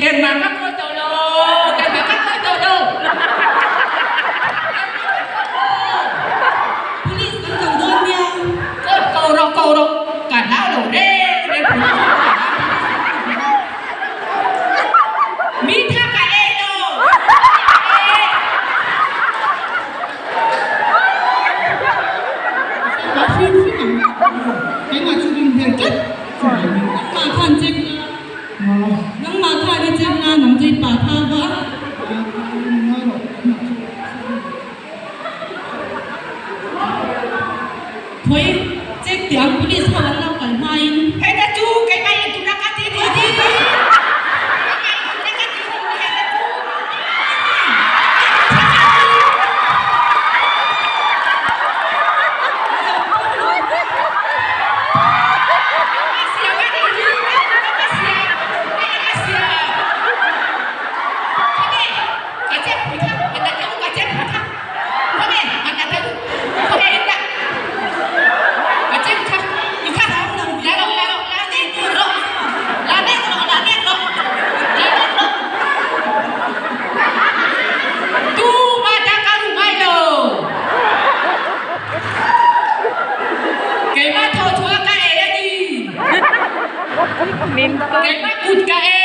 Engmah ka khawi tawh lo, engmah ka khawi tawh lo. Police kan ko dawn nia. Ko ko rawh ko rawh ka hlau lo reng reng police chu ka hlau police chu. Mi tha ka ei lo. Ka hrim hrim ang. Keimah chu rin hmel tlat. Nangmah khan check na. Nangmah khan i check na nang chu i pa tha va. Khawi check tih ang police ho an lo kal hmain. Hei ta chu keimah in tuna ka ti ti ti. Keimah in tuna ka ti ti ti hei ta chu. Keimah thawchuah ka ei a ni. Keimah kut ka ei.